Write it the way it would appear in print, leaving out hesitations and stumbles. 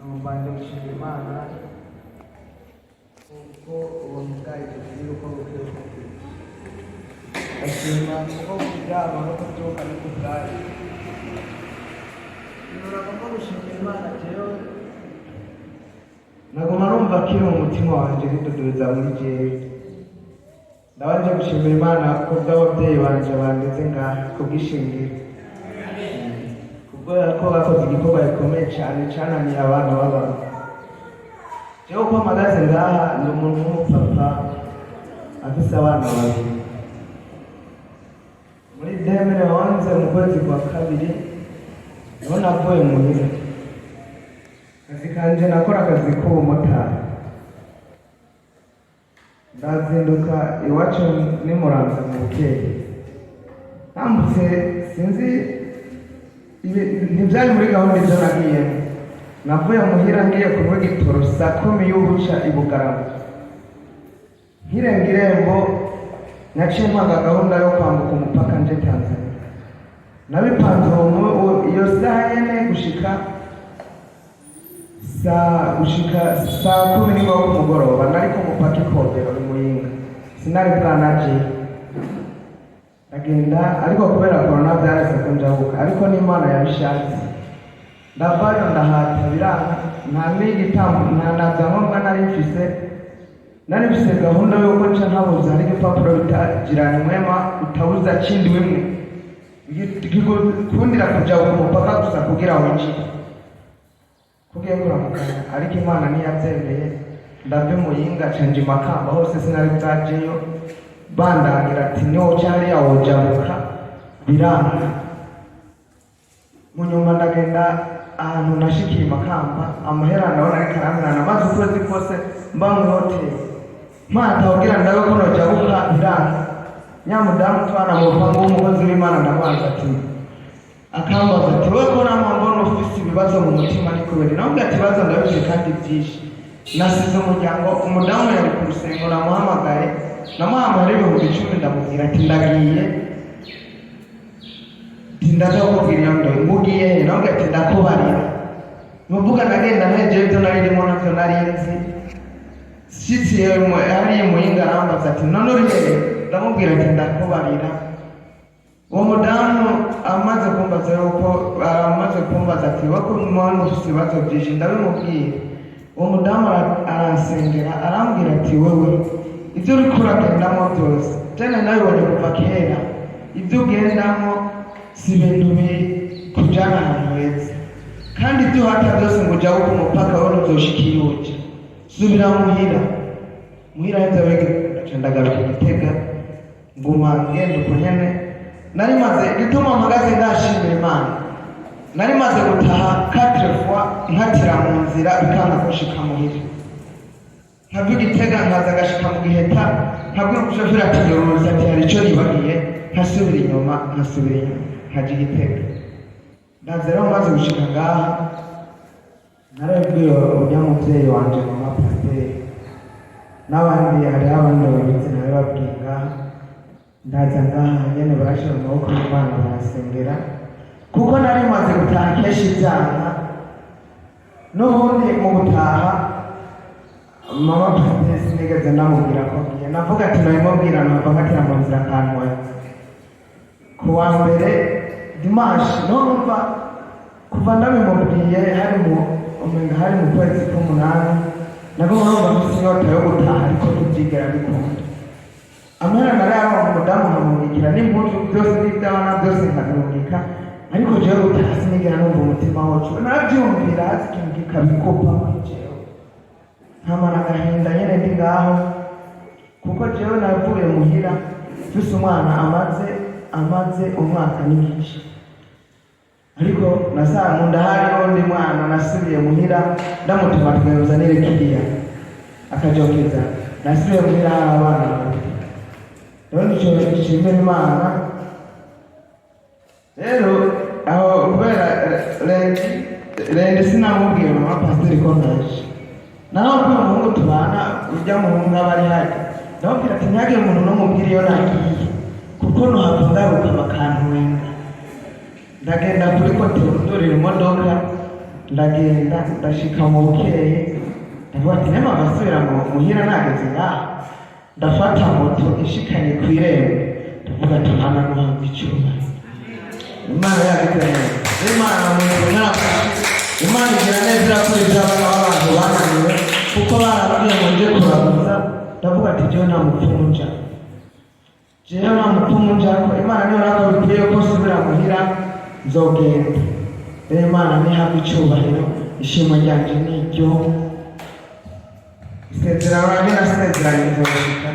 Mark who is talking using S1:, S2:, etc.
S1: Mbanje gushima Imana kuko ubuntu bwayo tugirira uko bukwiye uko bwije. Ndashima kuko kuryama no kubyuka ni kubwayo. Ibintu nagomba gushimira Imana, jewe naguma numva kiri mu mutima wanje bidudubiza muri jewe. Ndabanje gushimira Imana ko bw'ababyeyi banje bandeze ngaha kubwishingiro, kubera ko bakoze igikorwa gikomeye cyane cananiye abana b'abantu. Jewe uko mpagaze ngaha, ndi umuntu w'umupapa afise abana babiri. Muri 2011, mu kwezi kwa kabiri, niho navuye muhira. Akazi kanje, nakora akazi k'ubumotari. Ndazinduka iwacu nimuramza mu bukeye, ntambutse, sinzi, ntibyari muri gahunda ibyo nagiyemo. Navuye muhira ngiye kunywa igitoro saa 10 y'ubuca i Bugarama. Nkirenga irembo, naciye mpanga gahunda yo kwambuka umupaka nje Tanzania. Nabipanze iyo saha nyene gushika saa 11 ku mugoroba nari ku mupaka i Kobero i Muyinga. Sinari bwanaje, ndagenda, ariko kubera korona byaretse ko njabuka, ariko n'Imana yabishatse. Ndavayo, ndahata, biranga, nta n'igitambo, nta na byangombwa nari mfise. Nari mfise gahunda y'uko nca ntabuze, hari igipapuro bita jirani mwema, utabuza kindi wimwe gikundira kuja ku mupaka gusa kugira winjire kugiye kuramukanya, ariko Imana ntiyabyemeye. Ndava i Muyinga, canja i Makamba, hose sinari bwajeyo. Bandangira ati niwoca hariya wojabuka, biranga. Mu nyuma ndagenda ahantu nashikiye i Makamba, amahera ndabona ariko aramperana. Maze ukwezi kose mba muri hoteli, mpata kugira ndabe ko nojabuka, biranga. Nyamudamu twana mu rupangu w'umukozi w'Imana, ndamubaza ati, akambaza ati: "Wowe ko nama mbona ufise ibibazo mu mutima, ni kubera?" Nawe ati: "Ibibazo ndabifise kandi byinshi, nasize umuryango." Umudamu yari ku rusengo, namuhamagaye, namuhamagaye 10,000, ndamubwira ati: "Ndagiye." Ati: "Ndaza kukubwira iyo ndoye." "Ngugiye he?" Nawe ati: "Ndakubarira." Nuvuga ndagenda ntejewe ibyo nari ndimo navyo nari nzi. Shitsi hariya Muyinga, arambaza ati: "None uri hehe?" Ndamubwira ati: "Ndakubarira." Uwo mudamu amaze kumbaza yuko, amaze kumbaza ati: "Wako mwana ufise ibibazo byinshi?" Ndabimubwira. Uwo mudamu aransengera, arambwira ati: "Wewe ibyo uriko uragendamo byose jene nabibonye kuva kera. Ibyo ugendamo si ibintu bikujana ahantu heza, kandi ibyo uhata byose ngo ujabuke umupaka, wowe ntuzoshika iyo uja. Subira muhira." Muhira heza ndaca ndagaruka i Gitega, nguma ngenda uko nyene. Nari maze igituma mpagaze ngashimira Imana, nari maze gutaha quatre fois, nkatira mu nzira, bikanga ko nshika muhira. Nkava i Gitega, nkaza ngashika mu Giheta, nkabwira umushoferi ati: "Nyuruza," ati: "Hari ico nibagiye." Nkasubira inyuma, nkasubira inyuma, nkaja i Gitega. Ndaza rero, maze gushika ngaha, narabibwiye urya muvyeyi wanje mama pasiteri n'abandi, hariho abandi babizi, nabibabwiye ngaha. Ndaza ngaha nyene, barashira mu maboko y'Imana, barasengera, kuko nari maze gutaha kenshi ibyaha. N'ubundi mu gutaha, mama pasiteri sinigeze ndamubwira ko ngiye. Navuga ati nabimubwira nava nkatira mu nzira akanywera. Ku wa mbere, dimanche, niho numva kuva ndabimubwiye, hari mu umenga hari mu kwezi k'umunani, naguma numva mfise inyota yo gutaha, ariko ntibyigera bikunda. Amahera narayaronka, umudamu nkamubikira n'impuzu byose n'iby'abana byose nkabirungika, ariko jewe gutaha sinigera numva umutima wacu. Narabyumvira, hazi ikintu kikabikupa muri jewe, nkamara agahinda nyene ndi ngaho, kuko jewe navuye muhira mfise umwana amaze umwaka n'igice, ariko nasanga mu nda hariho undi mwana. Nasubiye muhira ndamutuma twemuzanire kiriya akajokeza. Nasubiye muhira hari abana babiri. Rero nico nshimira Imana. Rero aho kubera lundi sinamubwiye mama pasiteri ko ndaje. Naho kubera umuhungu tubana, ujya muhungu aba ari hajya, ndamubwira ati: "Ntihagire umuntu n'umubwira iyo nagiye, kuko nohava ngaruka bakantwenga." Ndagenda kuri côté ndurira imodoka. Ndagenda, ndashika mu bukeye, ndavuga ati: "Nema basubira mu muhira nageze ngaha." Ndafata moto ishikanye ku irembo, ndavuga ati: "Mana, nuhabwa icyubahiro." Imana yagize neza, Imana mu ntabwo, Imana igira neza, irakora ibyo abana b'abantu bananiwe, kuko barabwiye ngo nje kuraguza. Ndavuga ati: "Jewe nta mupfumu nja, jewe nta mupfumu njako. Imana niyo ntabwo bikwiye ko nsubira muhira, nzogenda." Rero Imana nihabwa icyubahiro, ishimwe ryanje ni iryo. Isezerano ryanjye nasezeranye nzoshika.